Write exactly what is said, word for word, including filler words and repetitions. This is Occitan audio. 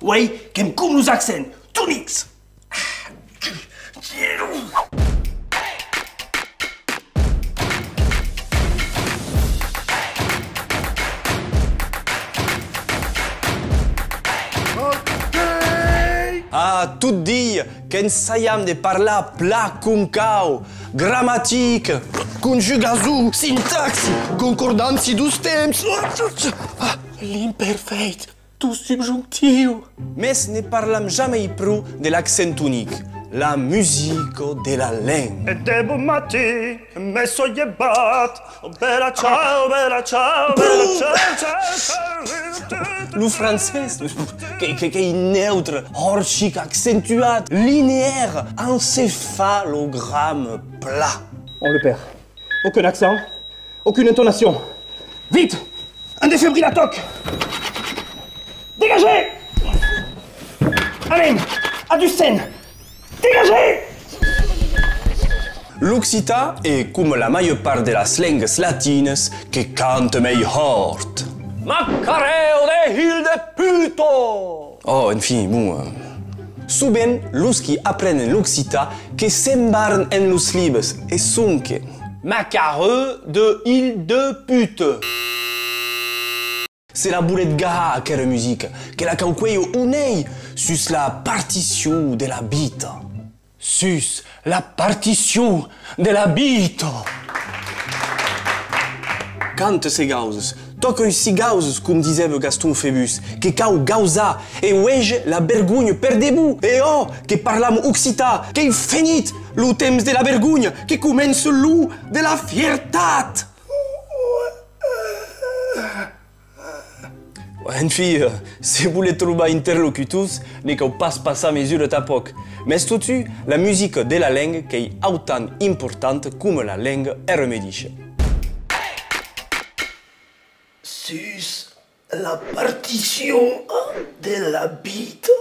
Uei qu'èm com los accents tonics! A tot dire qu'ensajam de parlar plan com cau, gramatica, conjugason, sintaxi, concordància dos temps, l'imperfèit, tot subjonctiu. Mès ne parlam jamei pro de l'accent tonic, la musica de la lenga. E de bon matin, me soi levat, bèla chau, bèla chau, bèla chau, chau, chau. Lo francés, que, que, qu'ei neutre, hòrt chic, accentuat, lineaire, encefalogram pla. On le perd. Aucun accent, aucune intonation. Vite, un défibrillateur. Dégagez. Amen, a du sang. Dégagez. L'occitan es, coma la màger part de las lengas latinas, que canta mei hòrt. Macarèu de hilh de puta! Oh, enfin, bon, euh, sovent los qui aprenen l'occitan que s'embarran en los libes e sonque: Macarèu de hilh de puta. Se la voletz gahar aquera musica, que la cau cuélher on ei, sus la particion de la vita. Sus la particion de la vita! Canta se gausas, tòca-i si gausas, com disèva Gaston Febus, que cau gausar e uege la vergonha per de bon. E ò, que parlam occitan, qu'ei fenit lo temps de la vergonha, que comença lo de la fiertat! Enfin, euh, se voletz trobar interlocutors, ne cau pas passar mesura tanpòc. Mès totun, la musica de la lenga qu'ei autant importanta coma la lenga era medisha. Sus la particion de la vita.